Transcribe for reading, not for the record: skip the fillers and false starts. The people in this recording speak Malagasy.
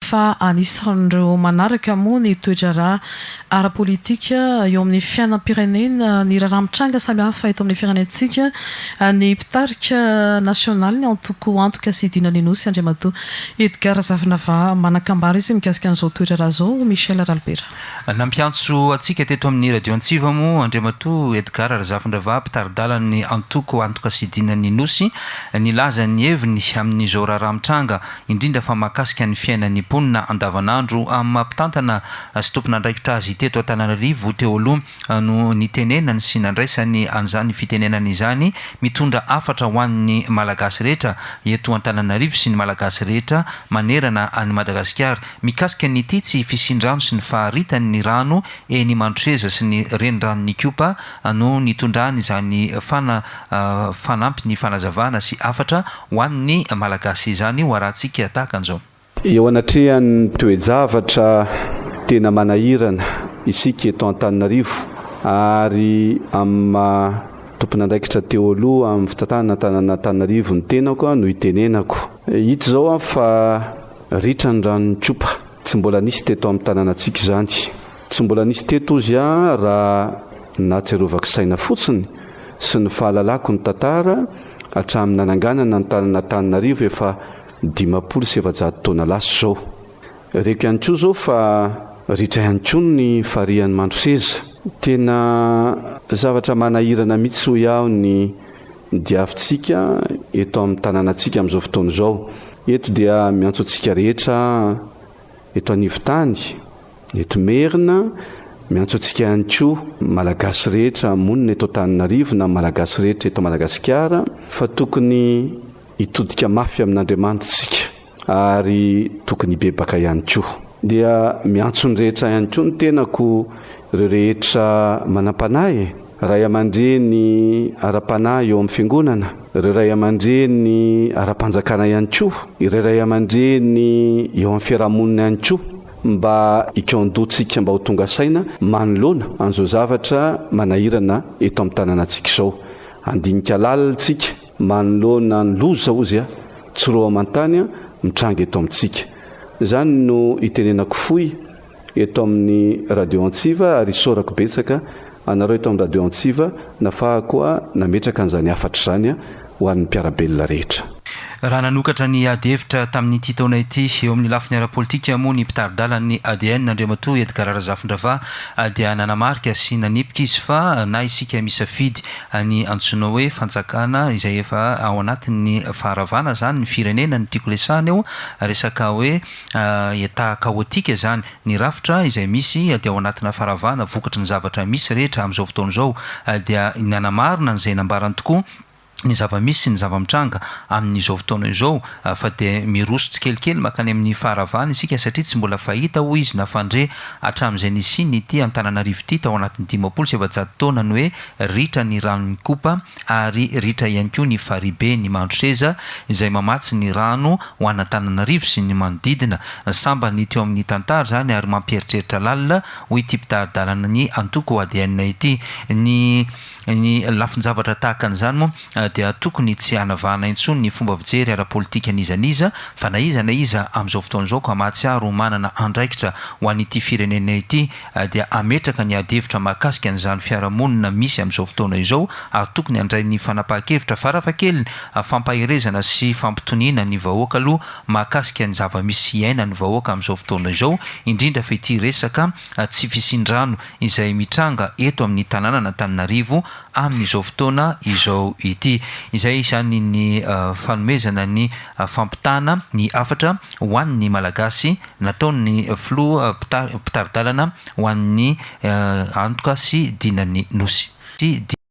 Fa anisan'ireo manaraka moa ny toe-draharaha ara-politika eo amin'ny fiainam-pirenena, ny raharaha mitranga samihafa eto amin'ny firenentsika, ny mpitarika nasionaly ny antoko Antoka sy Dinan'ny Nosy, Andriamatoa Edgard Razafindravaha. Manan-kambara izy mikasika an'izao toe-draharaha izao, Michel Ralibera. Nampiantso antsika teto amin'ny Radio Antsiva moa Andriamatoa Edgard Razafindravaha, mpitari-dalan'ny antoko Antoka sy Dinan'ny Nosy, nilaza ny heviny amin'izao raharaha mitranga indrindra fa mahakasika ny fiainan'ny mponina andavanandro amin'ny maha mpitantana sy tompon'andraikitra azy teto Antananarivo teo aloha no nitenenany sy nandraisany an'izany fitenenana izany mitondra hafatra ho an'ny Malagasy rehetra eto Antananarivo sy ny Malagasy rehetra manerana an'i Madagasikara mikasika ny ity tsy fisian-drano sy ny faharitan'ny rano eny Mandroseza sy ny reniranon'Ikopa no nitondrany izany fana fanampy ny fanazavana sy hafatra ho an'ny Malagasy izany ho arahantsika tahaka an'izao. Eo anatrehan'ny toe-javatra tena manahirana isika eto Antananarivo ary amin'ny maha tompon'andraikitra teo aloha amin'ny fitantanana ny tanànan'Antananarivo ny tenako no itenenako. Hita izao fa ritra ny ranon'Ikopa. Tsy mbola nisy teto amin'ny tanànantsika izany. Tsy mbola nisy teto ozy aho raha nahatsiarovako saina fotsiny sy ny fahalalako ny tantara hatramin'ny nananganana ny tanana Antananarivo efa 450 taona lasa izao. Reko ihany koa izao fa ritra ihany koa ny farihan'i Mandroseza. Tena zavatra manahirana mihitsy hoy aho ny diavintsika eto amin'ny tanànantsika amin'izao fotoana izao. Eto dia miantso antsika rehetra eto anivon-tany, Eto Merina, miantso antsika ihany koa Malagasy rehetra monina eto Antananarivo na Malagasy rehetra eto Madagasikara fa tokony hitodika mafy amin'Andriamanitra isika ary tokony hibebaka ihany koa. Dia miantso ny rehetra ihany koa ny tenako, ireo rehetra manam-panahy e! Ray aman-dreny ara-panahy eo amin'ny fiangonana, ireo ray aman-dreny ara-panjakana ihany koa, ireo ray aman-dreny eo amin'ny fiarahamonina ihany koa. Mba hikaon-doha-tsika mba ho tonga saina manoloana an'izao zavatra manahirana eto amin'ny tanànantsika izao. Handinika lalina tsika manoloana ny loza hozy a, tsy roa aman-tany mitranga eto amintsika. Izany no itenenako fohy eto amin'ny Radio Antsiva ary isaorako betsaka anareo eto amin'ny Radio Antsiva nafahako nametraka an'izany hafatra izany ho an'ny mpiara-belona rehetra. Raha nanokatra ny ady hevitra tamin'ity taona ity eo amin'ny lafiny ara-politika moa ny mpitari-dalan'ny ADN Andriamatoa Edgard Razafindravaha dia nanamarika sy nanipika izy fa na isika misafidy ny antsoina hoe fanjakana izay efa ao anatin'ny faharavana izany ny firenena no tiako resahana eo resaka hoe état chaotique izany ny rafitra izay misy dia ao anatina faharavana vokatry ny zavatra misy rehetra amin'izao fotoana izao dia nanamarina an'izay nambarany tokoa ny zava-misy sy ny zava-mitranga amin'izao fotoana izao fa dia miroso tsikelikely mankany amin'ny faharavana isika satria tsy mbola fahita hoy izy na fandre hatramin'izay nisiany ity Antananarivo ity tao anatin'ny 450 taona ny hoe ritra ny ranon'Ikopa ary ritra ihany koa ny faribe ny Mandroseza izay mamatsy ny rano ho an'Antananarivo sy ny manodidina. Sambany teo amin'ny tantara izany ary mampieritreritra lalina hoy ity mpitari-dalana ny antoko ADN ity ny Ny lafin-javatra tahaka an'izany moa dia tokony tsy hanavahana intsony ny fomba fijery ara-politika n'iza n'iza fa na iza na iza amin'izao fotoana izao ka mahatsiaro ho manana andraikitra ho an'ity firenena ity dia hametraka ny adihevitra mahakasika an'izany fiarahamonina misy amin'izao fotoana izao ary tokony handray ny fanapahan-kevitra farafahakeliny fampaherezana sy fampitoniana ny vahoaka aloha mahakasika ny zava-misy iainan'ny vahoaka amin'izao fotoana izao indrindra fa ity resaka tsy fisian-drano izay mitranga eto amin'ny tanànan'Antananarivo amin'izao fotoana izao ity. Izay izany ny fanomezana ny fampitana ny hafatra ho an'ny Malagasy nataon'ny filoha mpitari-dalana ho an'ny antoka sy dinan'ny Nosy.